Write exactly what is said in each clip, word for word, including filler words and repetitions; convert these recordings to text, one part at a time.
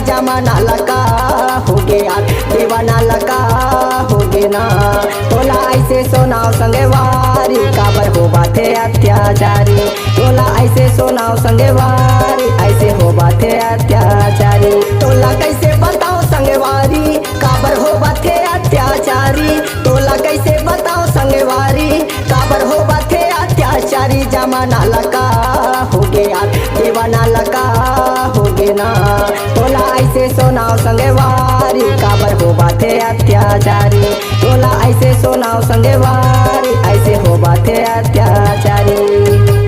जमाना ला का होगे यार, दीवाना ला का होगे ना। तोला ऐसे सुनाव संगवारी, काबर होवथे अत्याचारी। तोला ऐसे सुनाव संगवारी, ऐसे होवथे अत्याचारी। तोला कैसे बताव संगवारी, काबर होवथे अत्याचारी। तोला कैसे बताव संगवारी, काबर होवथे अत्याचारी। जमाना ला का होगे यार, दीवाना ला का होगे ना। तोला ऐसे सुनाव संगवारी, काबर होवथे अत्याचारी। तोला ऐसे सुनाव संगवारी, ऐसे होवथे अत्याचारी।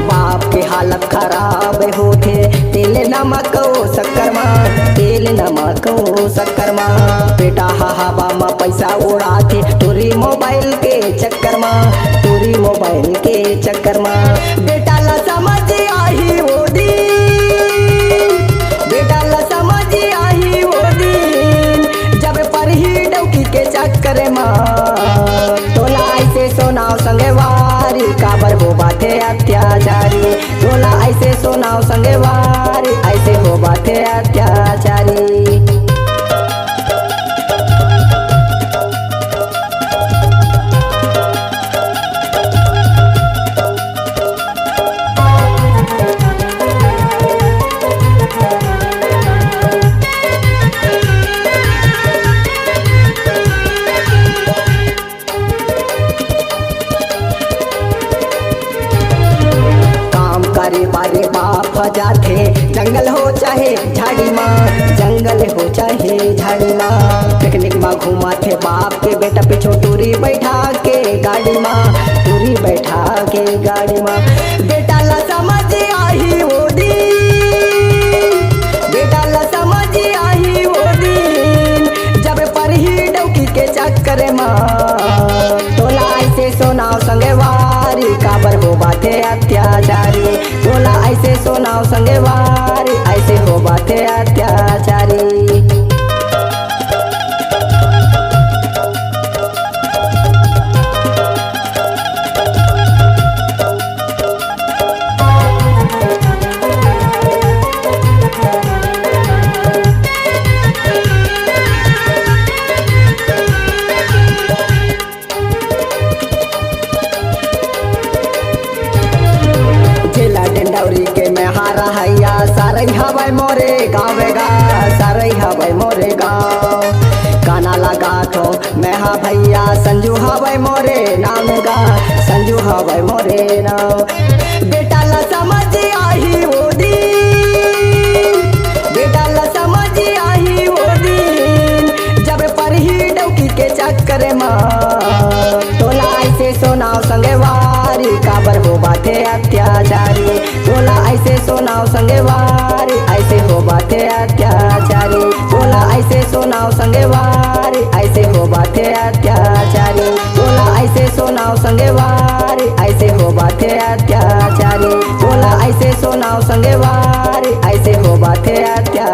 बाप के हालत खराब होथे, तेल नमक ओ शक्कर मा, तेल नमक ओ शक्कर मा। बेटा ह हवा मा पैसा उड़ाथे, टूरी मोबाइल के चक्कर मा, टूरी मोबाइल के चक्कर मा। बेटा ला समझ आही वो दिन, बेटा ला समझ आही वो दिन, जब परही डौकी के चक्कर मा। तोला ऐसे सुनाव संगवारी, काबर होवथे अत्याचारी। तोला ऐसे सुनाव संगवारी, ऐसे होवथे अत्याचारी। काम करे बारे बाप जाथे, जंगल हो चाहे झाड़ी मा, जंगल हो चाहे झाड़ी मा। पिकनिक मा घुमाथे बाप के बेटा, पीछू टूरी बैठा के गाड़ी मा, टूरी बैठा के गाड़ी मा। बेटा ला समझ आही वो दिन, बेटा ला समझ आही वो दिन, जब परही डौकी के चक्कर मा। तोला ऐसे सुनाव संगवारी, काबर होवथे अत्याचारी। तोला ऐसे सुनाव संगवारी, ऐसे होवथे अत्याचारी। जेला डेंडौरी के मेहा रहइया, सरई हवय मोरे गाँव गा, सरई हवय मोरे गाँव। गाना लगाथो मेहा भैया, संजू हवय मोरे नाम गा, संजू हवय मोरे नाम। बेटा ला समझ आही वो दिन, बेटा ला समझ आही वो दिन, जब परही डौकी के चक्कर मा। तोला ऐसे सुनाव संगवारी, काबर होवथे अत्याचारी। तोला ऐसे सुनाव संगवारी, ऐसे होवथे अत्याचारी। तोला ऐसे सुनाव संगवारी, ऐसे होवथे अत्याचारी। तोला ऐसे सुनाव संगवारी, ऐसे होवथे अत्याचारी। तोला ऐसे सुनाव संगवारी, ऐसे होवथे अत्याचारी।